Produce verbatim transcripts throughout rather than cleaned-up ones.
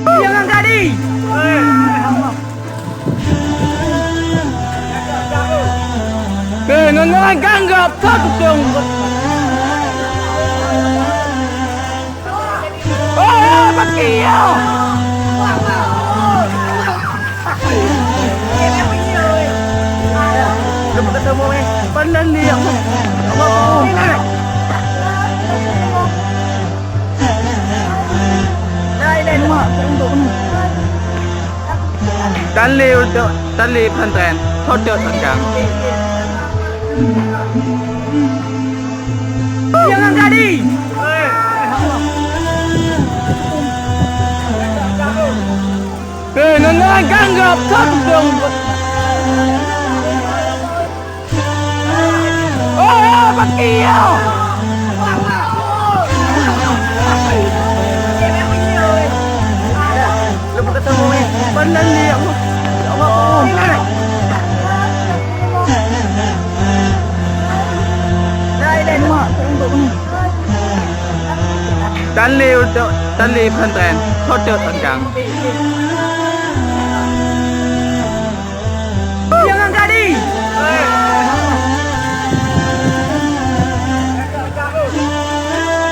Jangan kali. Eh, ngon ngon ganggap satu dong. Oh, ya, pakai ya. Pandang ni, ya Allah. Ya Allah. Tan lé untuk, tan lé pesantren, thot-thot tangkang. Jangan kali. Eh, ngon ngon ganggap satu dong. Oh, ya, pakai ya. Pandang ni, ya Allah. Ya Allah. Tan lé untuk, tan lé pesantren, thot-thot tangkang. Jangan kali.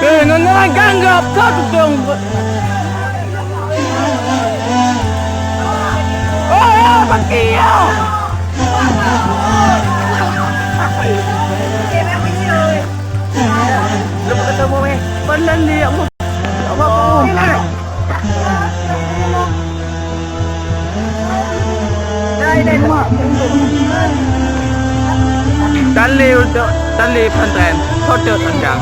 Eh, ngon ngon ganggap satu dong. Oh, ya, pakai ya. Pandang ni, ya Allah. Ya Allah. Tan lé untuk, tan lé pesantren, thot-thot tangkang.